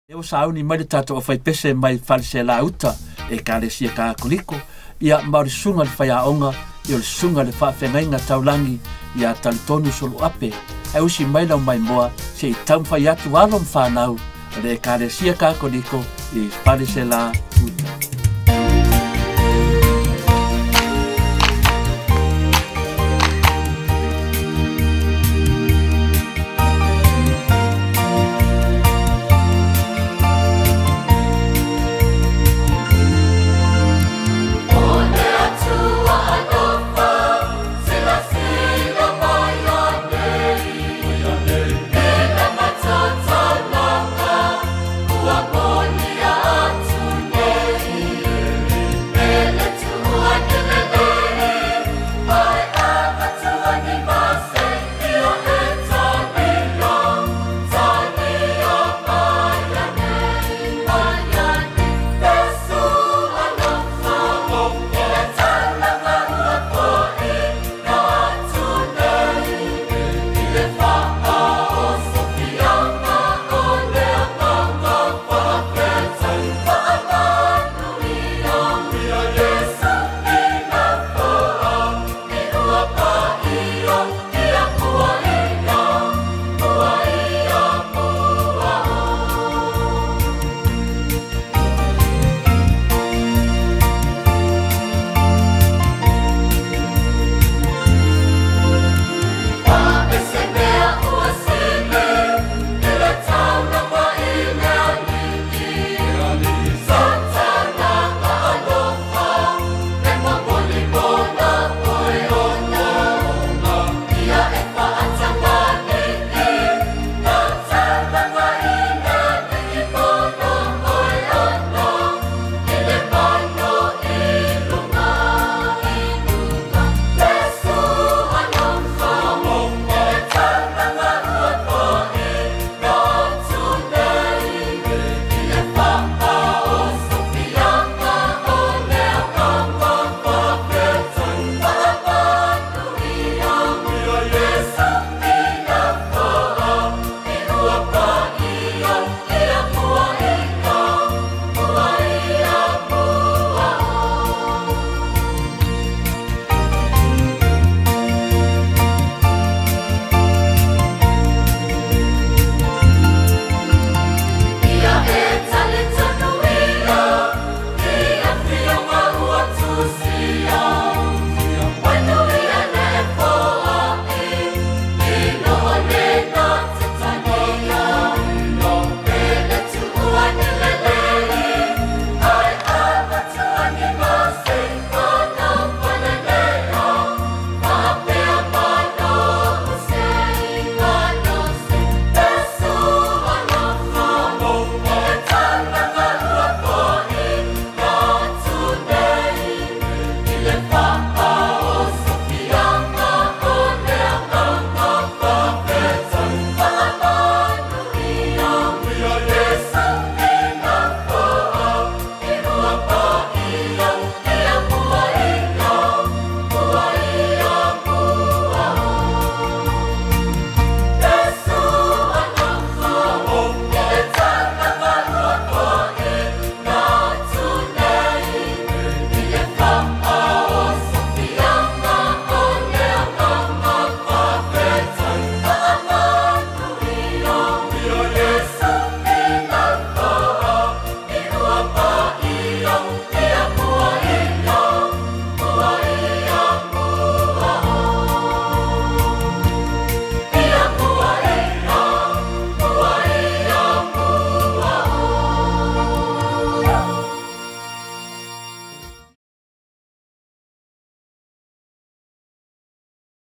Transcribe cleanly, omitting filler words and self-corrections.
Lea ua sauni mai le tatou aufaipese mai Faleselā Uta, Ekalesia Katoliko, ia, ma o le susuga i le faiaoga, ia o le susuga i le faafeagaiga taulagi ia Talitonu Soluape. Ae usi mai lau maimoa se i taumafai atu alo ma fanau a le Ekalesia Katoliko i Faleselā Uta.